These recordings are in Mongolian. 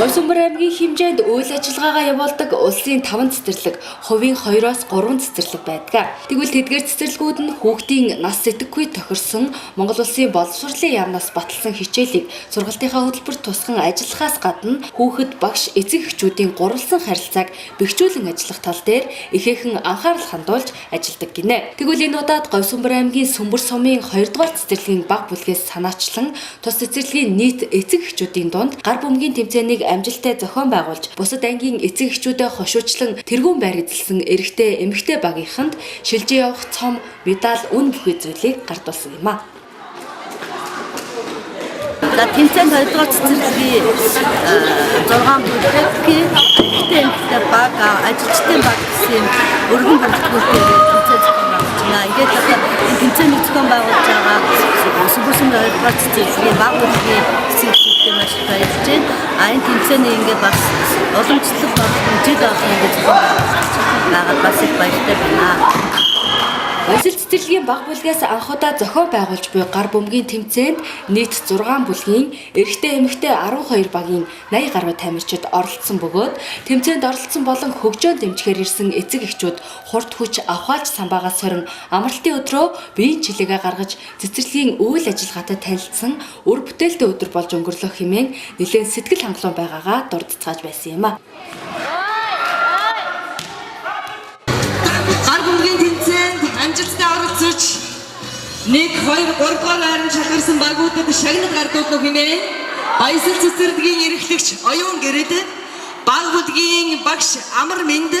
Говьсүмбэр аймгийн хэмжээнд үйл ажиллагаагаа явуулдаг улсын 5 цэцэрлэг, хувийн 2-оос 3 цэцэрлэг байдаг. Тэгвэл тэдгээр цэцэрлэгүүд нь хүүхдийн нас сэтгэхгүй тохирсон Монгол Улсын боловсролын яамнаас баталсан хичээлийг сургалтынхаа хөтөлбөрт тусган ажиллахаас гадна хүүхэд, багш, эцэг эхчүүдийн гурвалсан харилцааг бэхжүүлэн ажиллах тал дээр ихээхэн анхаарал хандуулж ажилладаг гинэ. Тэгвэл энэ удаад Говьсүмбэр аймгийн Сүмбэр сумын 2 дугаар цэцэрлэгийн баг бүлгээс санаачлан тус цэцэрлэгийн нийт эцэг эхчүүдийн дунд гар бөмбөгийн тэмцээнийг амжилттай зохион байгуулж бусад ангийн эцэг эхчүүдэд хошуучлан тэргүүн байр эзэлсэн эрэгтэй эмэгтэй багийнханд шилжиж явах цом, медаль, үн бүхий зүйлийг гардуулсан юм а. За тэмцээнд 2 дугаар цэцэрлэгийн 6 бүлгийн эрэгтэй эмэгтэй баг, ажилчдын баг гэсэн юм өргөн бүрэлдэхүүнтэй тэмцээн зохион байгуулж байна. Ингээд одоо энэ тэмцээнийг зохион байгуулж байгаа Сүмбэр сумын 2 дугаар цэцэрлэгийн баг бүлгийн эцэг эхчүүдтэй маш их баярлж байна. А энэ тэмцээний ингээд бас уламжлал болгон жил болгон ингээд зохион байгуулж байгаад бас их баяртай байна. Баясгал цэцэрлэгийн баг бүлгээс анх удаа зохион байгуулж буй гар бөмбөгийн тэмцээнд нийт 6 бүлгийн эрэгтэй эмэгтэй 12 багийн 80 гаруй тамирчид оролцсон бөгөөд тэмцээнд оролцсон болон хөгжөөн дэмжихээр ирсэн эцэг эхчүүд хурд хүч авхаалж самбаагаас сорин амралтын өдрөө биеийн чилээгээ гаргаж цэцэрлэгийн үйл ажиллагаатай танилцсан үр бүтээлтэй өдөр болж өнгөрлөх хэмээн нэлээн сэтгэл хангалуун байгаагаа дурдцгааж байсан юм а. Гар бөмбөгийн тэмцээнд амжилттай оролцож 1 2 3 дугаар байранд шалгарсан багуудад шагнал гардуулах хэмээн Баясгал цэцэрлэгийн эрхлэгч Оюун Гэрэд, баг бүлгийн багш Амар Мэнд,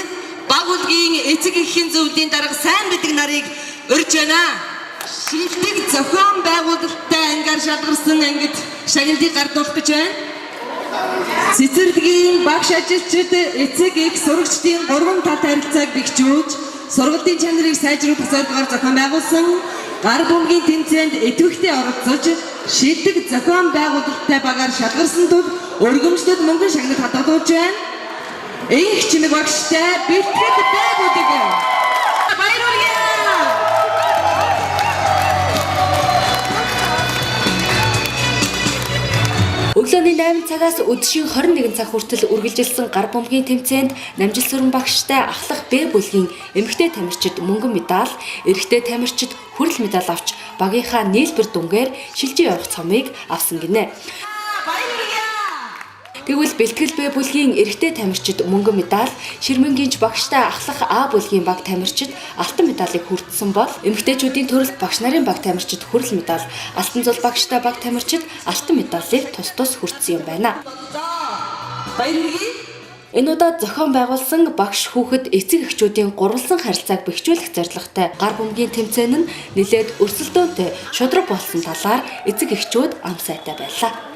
баг бүлгийн эцэг эхийн зөвлөлийн дарга Сайн Бэдэг нарыг урьж байна. Шилдэг зохион байгуулалттай ангаар шалгарсан ангид шагналыг гардуулах гэж байна. Цэцэрлэгийн багш ажилчид эцэг их сурагчдын 3 талт харилцааг бэхжүүлж сургалтын чанарыг сайжруулах зорилгоор зохион байгуулсан гар бөмбөгийн тэмцээнд идэвхтэй оролцож шилдэг зохион байгуулалттай багаар шалгарсан тул өргөмжлөд мөнгөн шагнал хадгалуулж байна. Инх чимэг багштай бэлтгэл байгуулдаг. Баяр хүргэе! Өглөөний 8 цагаас өдөршийн 21 цаг хүртэл үргэлжилсэн гар бөмбөгийн тэмцээнд Намжил сүрэн багштай ахлах Б бүлгийн эмэгтэй тамирчид мөнгөн медаль, эрэгтэй тамирчид хүрэл медаль авч багийнхаа нийлбэр дүнгээр шилжиж явах цомыг авсан гинэ. Тэгвэл бэлтгэл Б бүлгийн эрэгтэй тамирчид мөнгөн медаль, Ширмэнгийнч багштай ахлах А бүлгийн баг тамирчид алтан медалийг хүртсэн бол эмэгтэйчүүдийн төрөлд багш нарын баг тамирчид хүрэл медаль, Алтан зул багштай баг тамирчид алтан медалийг тус тус хүртсэн юм байна. Баяр хүргэе! Энэ удаад зохион байгуулсан багш хүүхэд эцэг эхчүүдийн гурвалсан харилцааг бэхжүүлэх зорилготой гар бөмбөгийн тэмцээн нь нэлээд өрсөлдөөнтэй шударга болсон талаар эцэг эхчүүд ам сайтай байлаа.